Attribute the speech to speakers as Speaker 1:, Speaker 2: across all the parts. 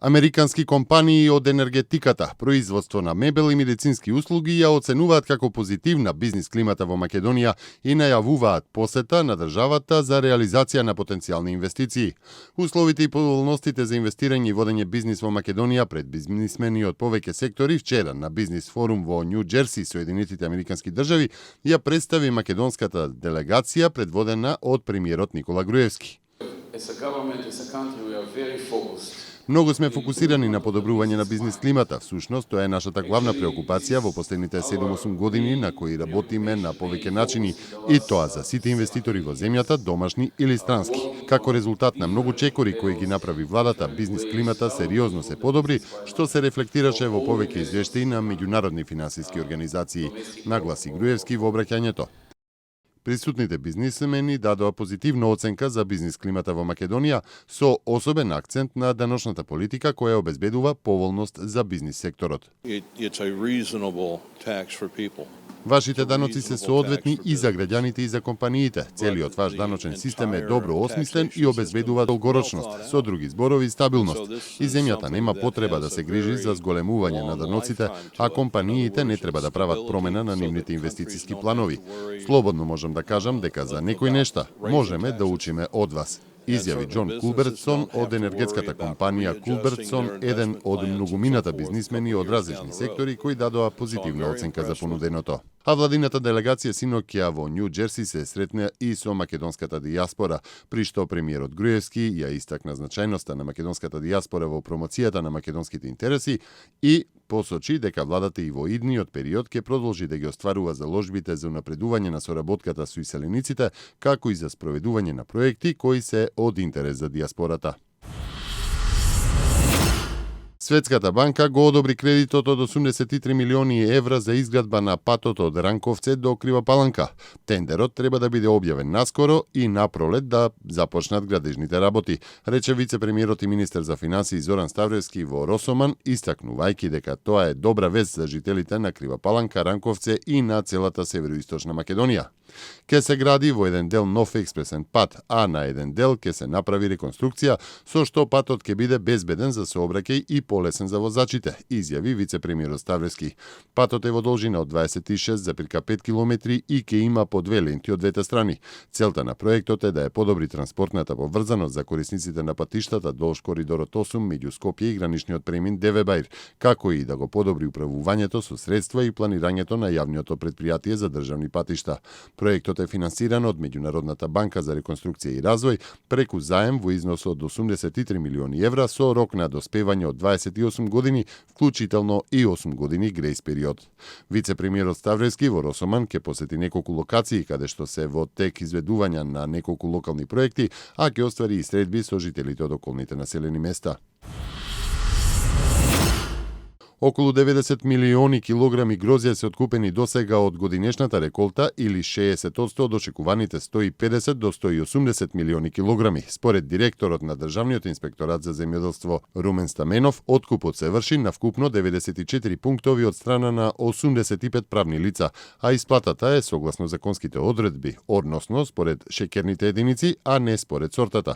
Speaker 1: Американски компании од енергетиката, производство на мебел и медицински услуги ја оценуваат како позитивна бизнис климата во Македонија и најавуваат посета на државата за реализација на потенцијални инвестиции. Условите и поволностите за инвестирање и водење бизнис во Македонија пред бизнисмени од повеќе сектори вчера на бизнис форум во Њу Џерси, Соединетите Американски држави, ја представи македонската делегација предводена од премиерот Никола Груевски. Многу сме фокусирани на подобрување на бизнис климата. Всушност, тоа е нашата главна преокупација во последните 7-8 години на кои работиме на повеќе начини, и тоа за сите инвеститори во земјата, домашни или странски. Како резултат на многу чекори кои ги направи владата, бизнис климата сериозно се подобри, што се рефлектираше во повеќе извештаи на меѓународни финансиски организации, нагласи Груевски во обраќањето. Присутните бизнисмени дадоа позитивна оценка за бизнис климата во Македонија со особен акцент на даночната политика која обезбедува поволност за бизнис секторот. Вашите даноци се соодветни и за граѓаните и за компаниите. Целиот ваш даночен систем е добро осмислен и обезбедува долгорочност, со други зборови стабилност. И земјата нема потреба да се грижи за зголемување на даноците, а компаниите не треба да прават промена на нивните инвестициски планови. Слободно можам да кажам дека за некои нешта можеме да учиме од вас, изјави Џон Кулбертсон од енергетската компанија Кулбертсон, еден од многумината бизнисмени од различни сектори кои дадоа позитивна оценка за понуденото. А владината делегација синоќа во Њу Џерси се сретна и со македонската дијаспора, при што премиерот Груевски ја истакна значајноста на македонската дијаспора во промоцијата на македонските интереси и посочи дека владата и во идниот период ќе продолжи да ги остварува заложбите за унапредување на соработката со иселениците, како и за спроведување на проекти кои се од интерес за дијаспората. Светската банка го одобри кредитот од 83 милиони евра за изградба на патот од Ранковце до Крива Паланка. Тендерот треба да биде објавен наскоро и напролет да започнат градежните работи, рече вице-премиерот и министер за финансии Зоран Ставревски во Росоман, истакнувајќи дека тоа е добра вест за жителите на Крива Паланка, Ранковце и на целата североисточна Македонија. Ке се гради во еден дел нов експресен пат, а на еден дел ке се направи реконструкција, со што патот ке биде безбеден за сообраќај и полесен за возачите, изјави вице-премиерот Ставревски. Патот е во должина од 26,5 километри и ке има по две ленти од двете страни. Целта на проектот е да ја подобри транспортната поврзаност за корисниците на патиштата долж коридорот 8 меѓу Скопје и граничниот премин Девебајр, како и да го подобри управувањето со средства и планирањето на јавниот претпријатие за државни патишта. Проектот е финансиран од Меѓународната банка за реконструкција и развој преку заем во износ од 83 милиони евра со рок на доспевање од 28 години, вклучително и 8 години грејс период. Вице-премиерот Ставревски во Росоман ќе посети неколку локации каде што се во тек изведувања на неколку локални проекти, а ќе оствари и средби со жителите од околните населени места. Околу 90 милиони килограми грозје се откупени досега од годинешната реколта или 60% од очекуваните 150 до 180 милиони килограми. Според директорот на Државниот инспекторат за земјоделство Румен Стаменов, откупот се врши на вкупно 94 пунктови од страна на 85 правни лица, а исплатата е согласно законските одредби, односно според шеќерните единици, а не според сортата.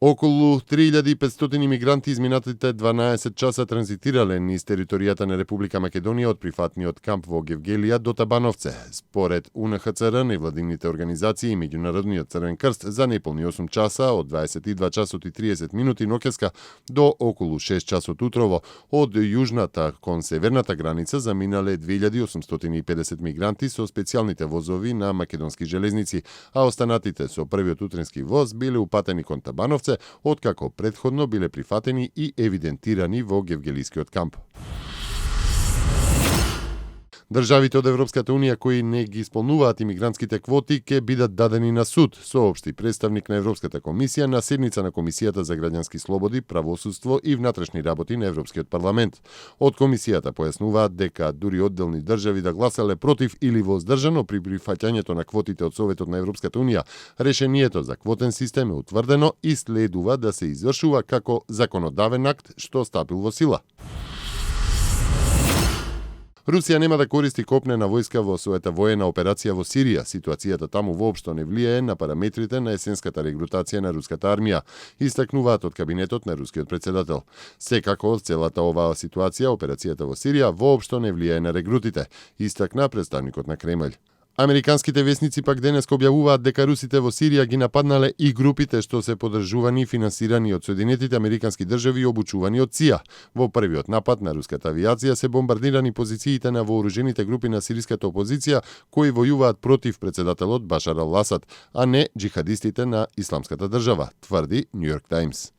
Speaker 1: Околу 3500 имигранти изминатите 12 часа транзитирале низ територијата на Република Македонија од прифатниот камп во Гевгелија до Табановце. Според УНХЦР, невладините организации и Меѓународниот Црвен крст за неполни 8 часа од 22 часот и 30 минути ноќеска до околу 6 часот утрово од јужната кон северната граница заминале 2850 мигранти со специјалните возови на македонски железници, а останатите со првиот утренски воз биле упатени кон Табановце, откако претходно биле прифатени и евидентирани во Гевгелискиот камп. Државите од Европската Унија кои не ги исполнуваат имигрантските квоти ќе бидат дадени на суд, соопшти представник на Европската комисија на седница на Комисијата за граѓански слободи, правосудство и внатрешни работи на Европскиот парламент. Од комисијата појаснуваат дека дури одделни држави да гласале против или воздржано при прифаќањето на квотите од Советот на Европската Унија, решението за квотен систем е утврдено и следува да се извршува како законодавен акт што стапил во сила. Русија нема да користи копнена војска во својата воена операција во Сирија. Ситуацијата таму воопшто не влијае на параметрите на есенската регрутација на руската армија, истакнуваат од кабинетот на рускиот председател. Секако од целата оваа ситуација, операцијата во Сирија воопшто не влијае на регрутите, истакна представникот на Кремљ. Американските весници пак денес објавуваат дека русите во Сирија ги нападнале и групите што се поддржувани и финансирани од Соединетите Американски држави и обучувани од ЦИА. Во првиот напад на руската авиација се бомбардирани позициите на вооружените групи на сириската опозиција кои војуваат против председателот Башар ал-Асад, а не џихадистите на Исламската држава, тврди Нью Йорк Таймс.